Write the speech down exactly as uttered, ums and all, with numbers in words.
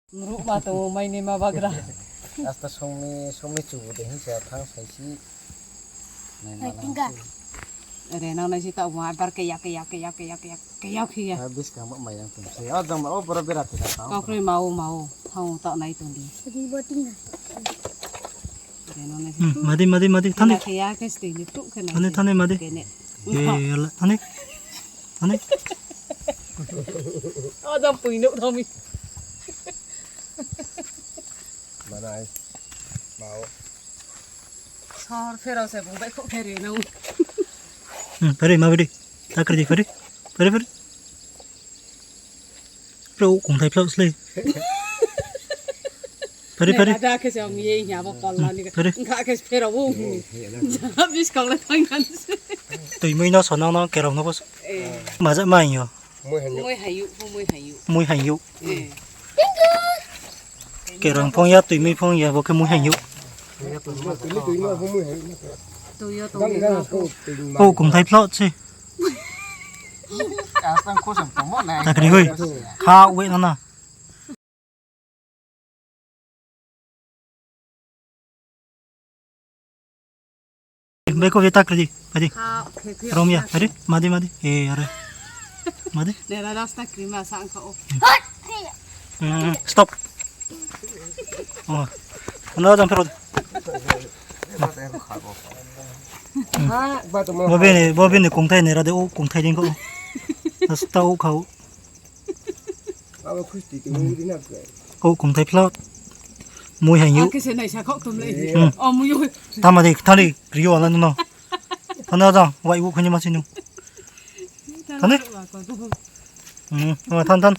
Mruh ma tong o, mai ni ma bagra. Asta songni, songni chubu de hing sa thang saisi. Nai ma lang si. Are nang nai si ta ma bar keya, keya, keya, keya, keya, keya, keya. Ha, bis ka ma mai yang tong si. O jang ma o boro bera te ta. Kau kroi ma o, ma o. Thang o ta nai tong di. Are nang nai si. Hmm, madi, madi, madi. Thani. Keya, keya, ke stay ni tuk ke nai. Thani, thani, madi. Kene. Ye, yala, thani. Thani. O jang pui nuk thang mi. Manai. Mau. Sor pherao se bung bai khouh pherao nung. Hmm, pherao ma bidi. Takri di, pherao. Pherao, pherao. Pherao, kongthai phlao slei. Pherao, pherao. Ada khe se ang ye nya bo pal la ni. Pherao. Ngkha khe pherao bo. Ja, bis kong le thang kan se. Tui mui no sonang no kerong no bo. Eh. Maja mai yo. Mui hayu, mui hayu. Mui hayu. Eh. Kerang phong ya, tuimui phong ya, bo khe mui hayu. Tui yo, tui yo. O, kongthai phlao se. Takri hui. Kha we na na. Beko beta kredi, adi. Rom ya, adi, madi, madi. Eh, are. Madi. Nera rasta krima sang kha o. Hmm, stop. Oh. Ano jang phero. Bo bini, bo bini kongthai nera de o kongthai ding kho. Rasta o kha o. Abo khusti ti mui di na khe. Kau kongthai phlao. Mui hayu. Ang khe se naisa khaoh tum lai. Hmm. O mui yo. Tama de, thani, rio ala nung no. Thani aja, wai u khani ma si nung. Thani? Hmm, ma than, than.